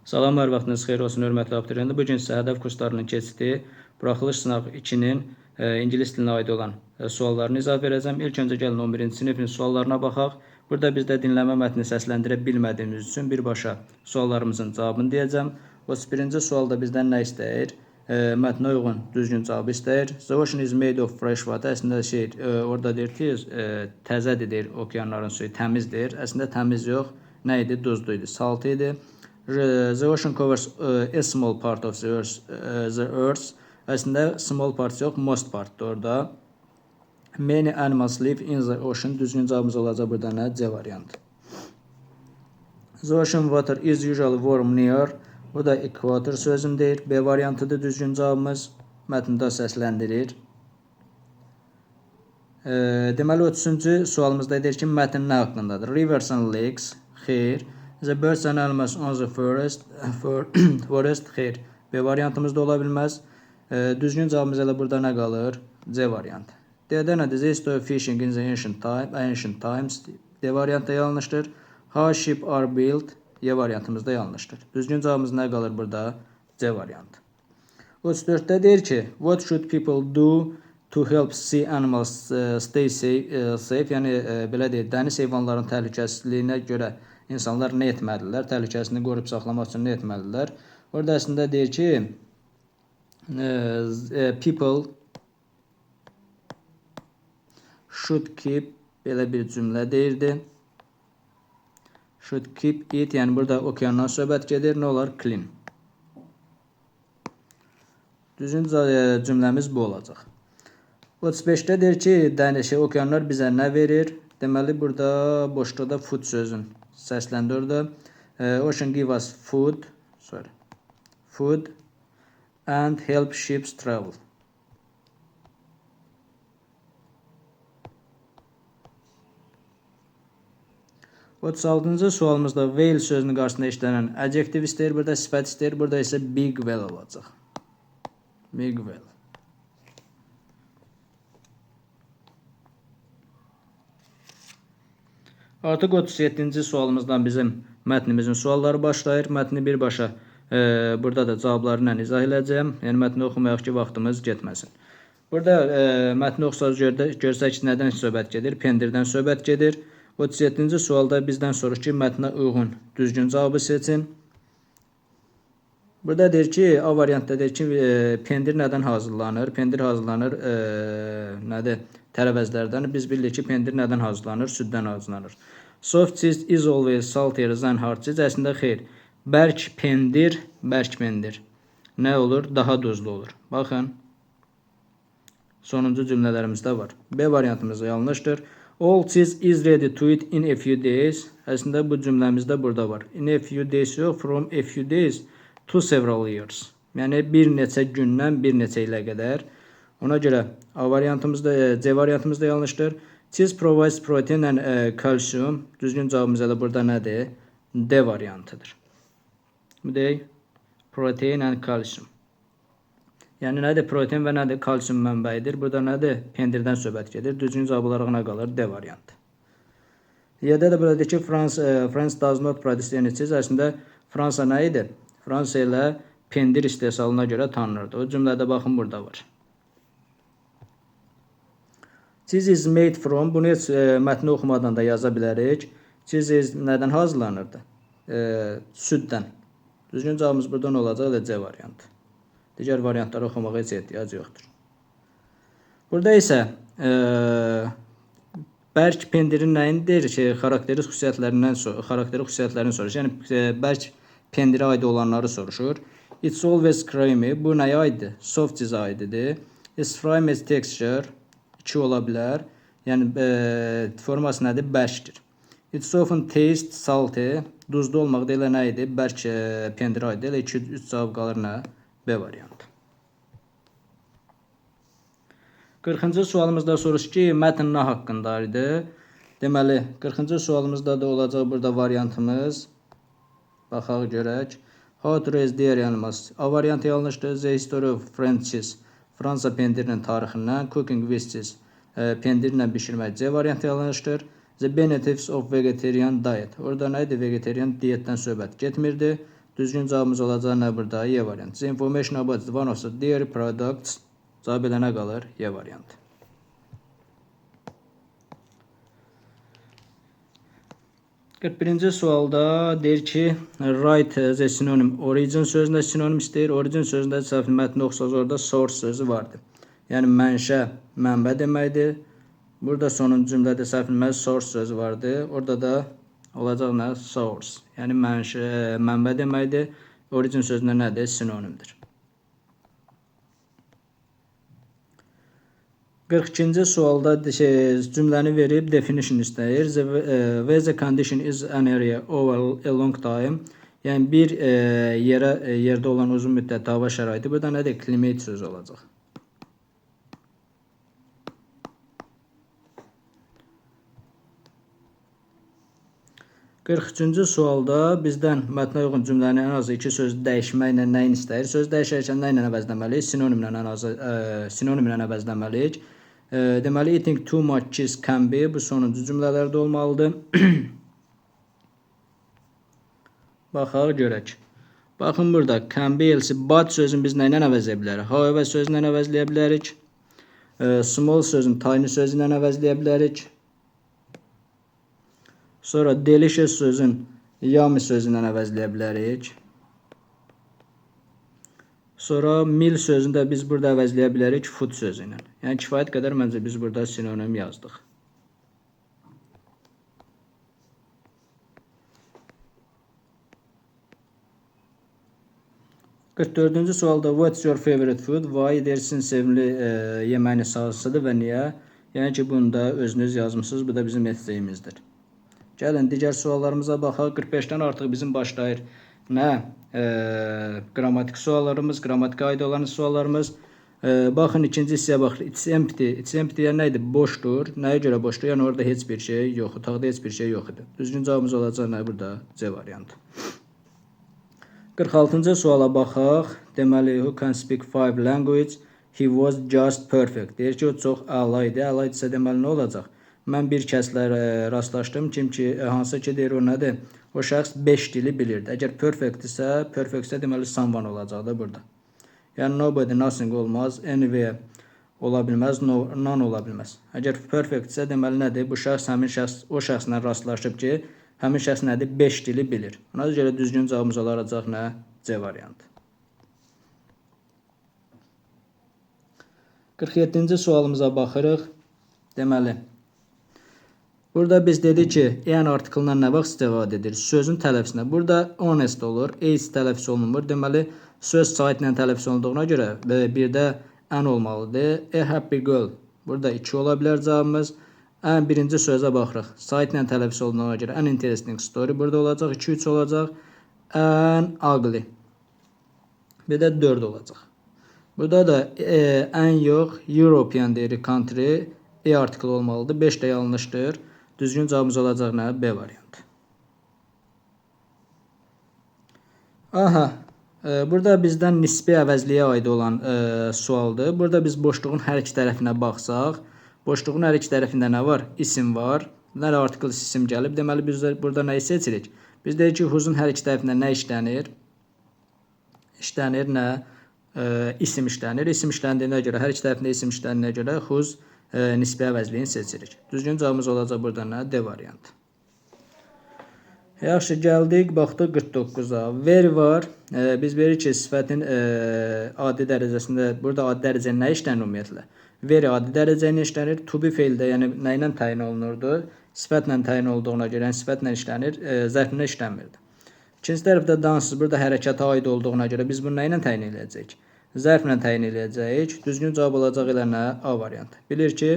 Salamlar, vaxtınız xeyir olsun, hörmətli abituriyentlər. Bu gün sizə hədəf kurslarının keçdiyi buraxılış sınaq 2-nin ingilis dilinə aid olan suallarını izah verəcəm. İlk öncə gəlin 11-ci sinifin suallarına baxaq. Burada bizdə dinləmə mətni səsləndirə bilmədiyimiz üçün birbaşa suallarımızın cavabını deyəcəm. 31-ci sualda bizdən nə istəyir? Mətnə uyğun düzgün cavabı istəyir. The ocean is made of fresh water. Əslində şey, orada deyir ki, təzədir deyir, okeanların suyu təmizdir. Əslində təmiz yox, nə idi? Duzlu idi, saltı idi. The ocean covers a small part of the earth. The earth. Əslində small part yox, most partdır orada. Many animals live in the ocean. Düzgün cavabımız olacaq burada nə? C variantı. The ocean water is usually warm near. Bu da ekvator sözünü deyir. B variantıdır düzgün cavabımız. Mətndə səsləndirir. Deməli 33-cü sualımızda deyir ki, mətn nə haqqındadır? Rivers and lakes. Xeyr. The birds and animals on the forest, forest xeyr. B variantımız da ola bilməz. Düzgün cavabımız elə burada nə qalır? C variantı. D-də nədir? The history of fishing in the ancient time, ancient times. D variantı da yanlışdır. How ship are built. Y variantımız da yanlışdır. Düzgün cavabımız nə qalır burada? C variantı. 34-də deyir ki, what should people do to help sea animals stay safe? Yəni belə deyir, dəniz heyvanlarının təhlükəsizliyinə görə insanlar nə etməlidirlər? Təhlükəsizliyini qoruyub saxlamaq üçün nə etməlidirlər? Orada əslində deyir ki, people should keep belə bir cümlə deyirdi. Should keep it, yəni burada okeandan söhbət gedir. Nə olar? Clean. Düzgün cümləmiz bu olacaq. 35-də deyir ki, dəniz, okeanlar bizə nə verir? Deməli, burada boşluqda food sözün səsləndi orada. Ocean give us food, sorry, food and help ships travel. Otuz altıncı sualımızda whale sözünün qarşısında işlənən adjektiv istəyir, burada sifət istəyir, burada isə big whale olacaq. Big whale. Artıq 37-ci sualımızdan bizim mətnimizin sualları başlayır. Mətni birbaşa burada da cavabları ilə izah edəcəyəm. Yəni mətni oxumayaq ki, vaxtımız getməsin. Burada mətni oxusaq görsək ki, nədən söhbət gedir? Pendirdən söhbət gedir. 37-ci sualda bizdən soruşur ki, mətnə uyğun düzgün cavabı seçin. Burada deyir ki, A variantda deyir ki, pendir nədən hazırlanır? Pendir hazırlanır nədir? Tərəvəzlərdən. Biz bilirik ki, pendir nədən hazırlanır? Süddən hazırlanır. Soft cheese is always saltier than hard cheese. Əslində xeyr. Bərk pendir, bərk pendir. Nə olur? Daha duzlu olur. Baxın. Sonuncu cümlələrimizdə var. B variantımız yanlışdır. All cheese is ready to eat in a few days. Əslində bu cümləmizdə burada var. In a few days yox, from a few days to several years. Yəni bir neçə gündən bir neçə ilə qədər. Ona görə A variantımız da, C variantımız da yanlışdır. Cheese provides protein and calcium. Düzgün cavabımız elə burada nədir? D variantıdır. Bu deyil. Protein and calcium. Yəni nədir? Protein və nədir? Kalsium mənbəyidir. Burada nədir? Pendirdən söhbət gedir. Düzgün cavab olaraq nə qalır? D variantı. Y-də də burada deyir ki, France does not produce any cheese. Əslində Fransa nə idi? Fransa ilə pendir istehsalına görə tanınırdı. O cümlədə baxın burada var. Cheese is made from. Bunu heç mətni oxumadan da yaza bilərik. Cheese is nədən hazırlanırdı? Süddən. Düzgün cavabımız burada nə olacaq? Elə C variantı. Digər variantları oxumağa heç ehtiyac yoxdur. Burada isə bərk pendirin nəyin deyir ki, xarakteri xüsusiyyətlərindən xarakteri xüsusiyyətlərini soruşur. Yəni bərk pendirə aid olanları soruşur. It's always creamy. Bu nəyə aiddir? Soft cheese aiddir. It's firm as texture. 2 ola bilər. Yəni forması nədir? Bərkdir. It's often taste salty. Duzlu olmaq da elə nə idi? Bərk pendirə aiddir. Elə 2-3 cavab qalır nə? B variantı. 40-cı sualımızda soruşur ki, mətn nə haqqında idi? Deməli, 40-cı sualımızda da olacaq burada variantımız. Baxaq görək. How to raise dairy animals. A variantı yanlışdır. The history of French cheese. Fransa pendirinin tarixindən. Cooking with cheese. Pendirlə bişirmək. C variantı yanlışdır. The benefits of vegetarian diet. Orada nə idi? Vegetarian diyetdən söhbət getmirdi. Düzgün cavabımız olacaq nə burada? Y variantı. The information about one of the dairy products. Cavab elə nə qalır? Y variantı. 41-ci sualda deyir ki, write the synonym. Origin sözündə sinonim istəyir. Origin sözündə səhv mətni oxusaz orada source sözü vardı. Yəni mənşə, mənbə deməkdir. Burada sonuncu cümlədə səhv etməz source sözü vardı. Orada da olacaq nə? Source. Yəni mənşə, mənbə deməkdir. Origin sözündə nədir? Sinonimdir. 42-ci sualda cümləni verib definition istəyir. The weather condition is an area over a long time. Yəni bir yerdə olan uzun müddətli hava şəraiti. Burada nədir? Climate sözü olacaq. 43-cü sualda bizdən mətnə uyğun cümləni ən azı iki söz dəyişməklə nəyin istəyir? Söz dəyişərkən nə ilə əvəzləməliyik? Sinonimlə ən azı sinonimlə əvəzləməliyik. Deməli, eating too much cheese can be bu sonuncu cümlələrdə olmalıdır. Baxaq görək. Baxın burada can be else but sözünü biz nə ilə əvəzləyə bilərik? However sözü ilə əvəzləyə bilərik. Small sözünü tiny sözü ilə əvəzləyə bilərik. Sonra delicious sözün yummy sözü ilə əvəzləyə bilərik. Sonra meal sözünü də biz burada əvəzləyə bilərik food sözü ilə. Yəni kifayət qədər məncə biz burada sinonim yazdıq. 44-cü sualda what's your favorite food? Why deyirsin sevimli yeməyiniz hansıdır və niyə? Yəni ki, bunu da özünüz yazmısınız. Bu da bizim esseyimizdir. Gəlin digər suallarımıza baxaq. 45-dən artıq bizim başlayır nə? Qrammatik suallarımız, qrammatika aid olan suallarımız. Baxın ikinci hissəyə baxır. It's empty. It's empty yəni nə idi? Boşdur. Nəyə görə boşdur? Yəni orada heç bir şey yox. Otaqda heç bir şey yox idi. Düzgün cavabımız olacaq nə burada? C variantı. 46-cı suala baxaq. Deməli, who can speak 5 language? He was just perfect. Deyir ki, o çox əla idi. Əla idisə deməli nə olacaq? Mən bir kəslə rastlaşdım, kim ki, hansı ki deyir o nədir? O şəxs 5 dili bilirdi. Əgər perfect isə, perfect isə deməli someone olacaq da burada. Yəni nobody, nothing olmaz, anyway ola bilməz, no, none ola bilməz. Əgər perfect isə deməli nədir? Bu şəxs həmin şəxs o şəxslə rastlaşıb ki, həmin şəxs nədir? 5 dili bilir. Ona görə düzgün cavabımız olacaq nə? C variantı. 47-ci sualımıza baxırıq. Deməli, burada biz dedik ki, en artiklından nə vaxt istifadə edirik? Sözün tələffüzünə. Burada honest olur, ace tələffüz olunmur. Deməli, söz saitlə tələffüz olunduğuna görə bir də n olmalıdır. A happy girl. Burada 2 ola bilər cavabımız. Ən birinci sözə baxırıq. Saitlə tələffüz olunduğuna görə an interesting story burada olacaq. 2-3 olacaq. An ugly. Bir də 4 olacaq. Burada da ən yox, European deyirik country. E artikli olmalıdır. 5 də yanlışdır. Düzgün cavabımız olacaq nə? B variantı. Aha, burada bizdən nisbi əvəzliyə aid olan sualdır. Burada biz boşluğun hər iki tərəfinə baxsaq, boşluğun hər iki tərəfində nə var? İsim var. Nə artikl isim gəlib? Deməli, biz burada nəyi seçirik? Biz deyirik ki, whose-un hər iki tərəfində nə işlənir? İşlənir nə? İsim işlənir. İsim işləndiyinə görə, hər iki tərəfində isim işləndiyinə görə whose nisbi əvəzliyini seçirik. Düzgün cavabımız olacaq burada nə? D variantı. Yaxşı, gəldik, baxdıq 49-a. Very var. Biz veririk ki, sifətin adi dərəcəsində, burada adi dərəcə nə işlənir ümumiyyətlə? Very adi dərəcə ilə işlənir. To be feildə, yəni nə ilə təyin olunurdu? Sifətlə təyin olduğuna görə, yəni sifətlə işlənir, zərflə işlənmirdi. İkinci tərəfdə dansız, burada hərəkətə aid olduğuna görə biz bunu nə ilə təyin edəcəyik? Zərflə təyin edəcəyik. Düzgün cavab olacaq elə nə? A variantı. Bilir ki,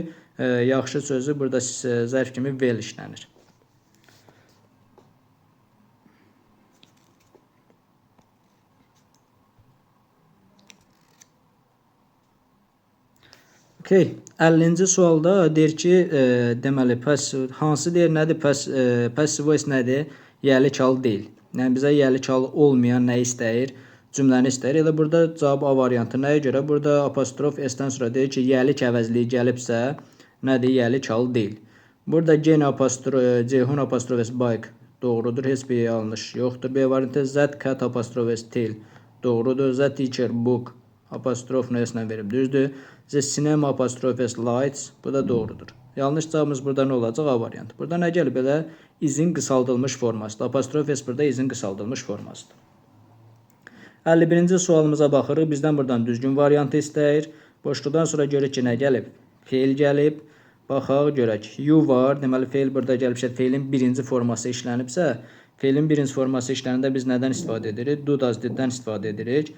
yaxşı sözü burada zərf kimi well işlənir. Okay. 50-ci sualda deyir ki, deməli, pəs hansı deyir nədir? Pəs passive voice nədir? Yəlik hal deyil. Yəni bizə yəlik hal olmayan nə istəyir? Cümləni istəyir. Elə burada cavab A variantı. Nəyə görə? Burada apostrof S-dən sonra deyir ki, yəlik əvəzliyi gəlibsə, nədir? Yəlik hal deyil. Burada Ceyhun apostrof S bike Doğrudur. Heç bir yanlış yoxdur. B variantı that cat apostrof s tail. Doğrudur. The teacher book apostrof s-lə verib. Düzdür. The cinema apostrof s lights. Bu da doğrudur. Yanlış cavabımız burada nə olacaq? A variantı. Burada nə gəlib belə? İzin qısaldılmış formasıdır. Apostrof s burada izin qısaldılmış formasıdır. 51-ci sualımıza baxırıq. Bizdən buradan düzgün variantı istəyir. Boşluqdan sonra görək ki, nə gəlib? Feil gəlib. Baxaq, görək. You var. Deməli, feil burada gəlibsə, feilin birinci forması işlənibsə, feilin birinci forması işlənəndə biz nədən istifadə edirik? Do, does, did-dən istifadə edirik.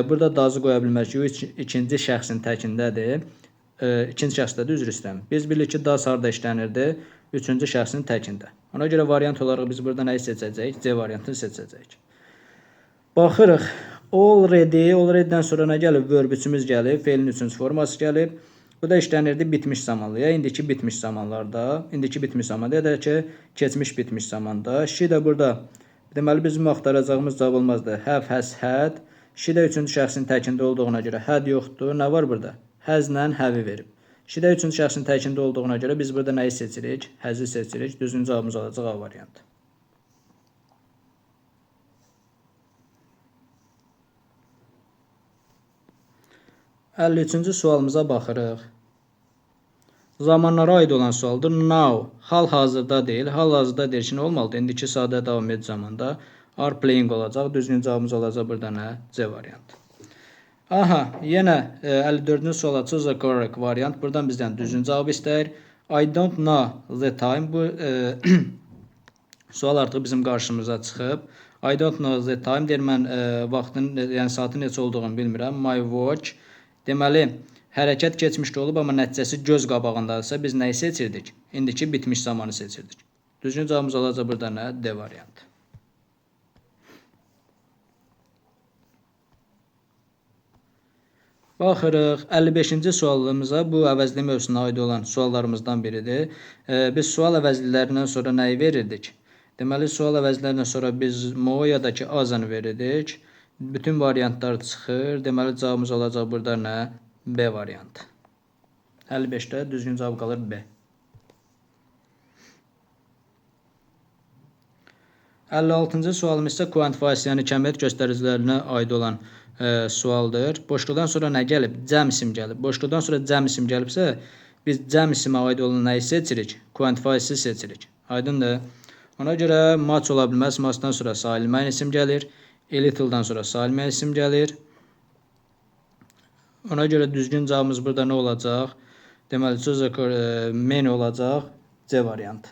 Burada does-ı qoya bilmərik. You ikinci şəxsin təkindədir. İkinci şəxsdədir, üzr istəyirəm. Biz bilirik ki, does harada işlənirdi? Üçüncü şəxsin təkində. Ona görə variant olaraq biz burada nəyi seçəcəyik? C variantını seçəcəyik. Baxırıq. Already, already-dən sonra nə gəlib? Verb üçümüz gəlib, feilin üçüncü forması gəlib. Bu da işlənirdi bitmiş zamanlı. Ya indiki bitmiş zamanlarda, indiki bitmiş zamanda ya da ki, keçmiş bitmiş zamanda. She də burada, deməli bizim axtaracağımız cavab olmazdı. Have, has, had. She də üçüncü şəxsin təkində olduğuna görə had yoxdur. Nə var burada? Has-lə have-i verib. She də üçüncü şəxsin təkində olduğuna görə biz burada nəyi seçirik? Has-i seçirik. Düzgün cavabımız olacaq A variantı. 53-cü sualımıza baxırıq. Zamanlara aid olan sualdır. Now, hal-hazırda deyil. Hal-hazırda deyil ki, nə olmalıdır? İndiki sadə davam edici zamanda are playing olacaq. Düzgün cavabımız olacaq burada nə? C variantı. Aha, yenə 54-cü suala choose the correct variant. Buradan bizdən düzgün cavab istəyir. I don't know the time. Bu sual artıq bizim qarşımıza çıxıb. I don't know the time. Deyir, mən vaxtın, yəni saatın neçə olduğunu bilmirəm. My watch. Deməli, hərəkət keçmişdə olub, amma nəticəsi göz qabağındadırsa biz nəyi seçirdik? İndiki bitmiş zamanı seçirdik. Düzgün cavabımız olacaq burada nə? D variantı. Baxırıq, 55-ci sualımıza, bu əvəzli mövzusuna aid olan suallarımızdan biridir. Biz sual əvəzlilərindən sonra nəyi verirdik? Deməli, sual əvəzlilərindən sonra biz mo ya da ki, azanı verirdik. Bütün variantlar çıxır. Deməli, cavabımız olacaq burada nə? B variantı. 55-də düzgün cavab qalır B. 56-cı sualımız isə quantifiers, yəni kəmiyyət göstəricilərinə aid olan sualdır. Boşluqdan sonra nə gəlib? Cəm isim gəlib. Boşluqdan sonra cəm isim gəlibsə, biz cəm isimə aid olan nəyi seçirik? Quantifiers'i seçirik. Aydındır. Ona görə much ola bilməz. Much'dan sonra sayılmayan isim gəlir. A little'dan sonra sayılmayan isim gəlir. Ona görə düzgün cavabımız burada nə olacaq? Deməli, choose many olacaq. C variantı.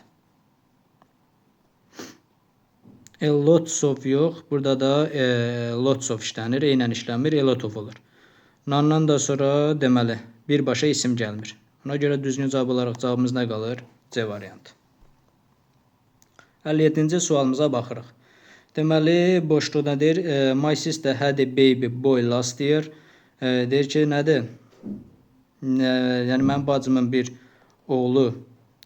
A lots of yox. Burada da lots of işlənir. Eynən işlənmir. A lot of olur. None-dan da sonra deməli, birbaşa isim gəlmir. Ona görə düzgün cavab olaraq cavabımız nə qalır? C variantı. 57-ci sualımıza baxırıq. Deməli, boşluqda deyir, my sister had a baby boy last year. Deyir ki, nədir? Yəni, mənim bacımın bir oğlu,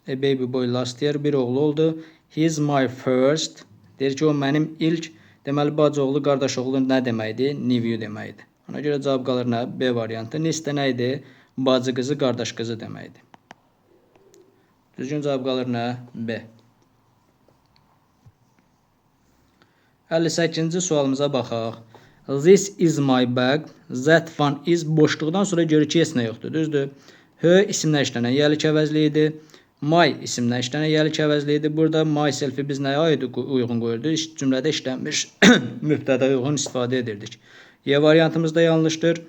a baby boy last year, bir oğlu oldu. He is my first. Deyir ki, o mənim ilk, deməli, bacı oğlu, qardaş oğlu nə deməkdir? Nephew deməkdir. Ona görə cavab qalır nə? B variantı. Niece də nə idi? Bacı qızı, qardaş qızı deməkdir. Düzgün cavab qalır nə? B. 58-ci sualımıza baxaq. This is my bag. That one is boşluqdan sonra görür ki, heç nə yoxdur. Düzdür? H isimlə işlənən yəlik əvəzli idi. My isimlə işlənən yəlik əvəzli idi. Burada myself-i biz nəyə aid uyğun qoyurduq? Cümlədə işlənmiş mübtəda uyğun istifadə edirdik. Y variantımız da yanlışdır.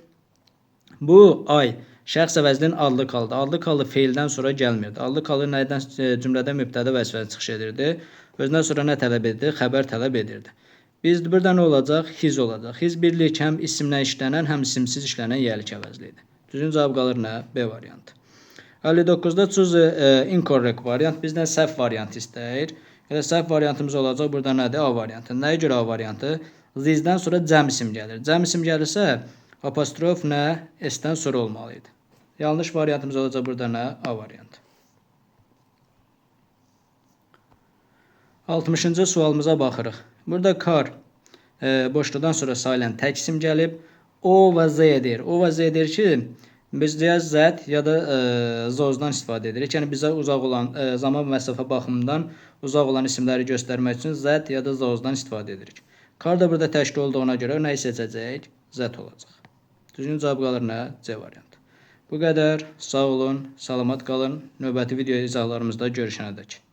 Bu I şəxs əvəzlinin adlı qaldı. Adlı qaldı feildən sonra gəlmirdi. Adlı qaldı nədən cümlədə mübtəda vəzifəsi çıxış edirdi. Özündən sonra nə tələb edirdi? Xəbər tələb edirdi. Biz burada nə olacaq? His olacaq. His birlik həm isimlə işlənən, həm isimsiz işlənən yəlik əvəzlidir. Düzgün cavab qalır nə? B variantı. 59-da choose incorrect variant. Bizdən səhv variantı istəyir. Elə səhv variantımız olacaq. Burada nədir? A variantı. Nəyə görə A variantı? This'dən sonra cəm isim gəlir. Cəm isim gəlirsə, apostrof nə? S-dən sonra olmalı idi. Yanlış variantımız olacaq burada nə? A variantı. 60-cı sualımıza baxırıq. Burada car boşluqdan sonra sayılan tək isim gəlib. O və Z deyir. O və Z deyir ki, Biz ya that ya da those-dan istifadə edirik. Yəni bizə uzaq olan zaman və məsafə baxımından uzaq olan isimləri göstərmək üçün that ya da those-dan istifadə edirik. Car da burada təkli olduğuna görə nəyi seçəcəyik? That olacaq. Düzgün cavab qalır nə? C variantı. Bu qədər. Sağ olun, salamat qalın. Növbəti video izahlarımızda görüşənədək.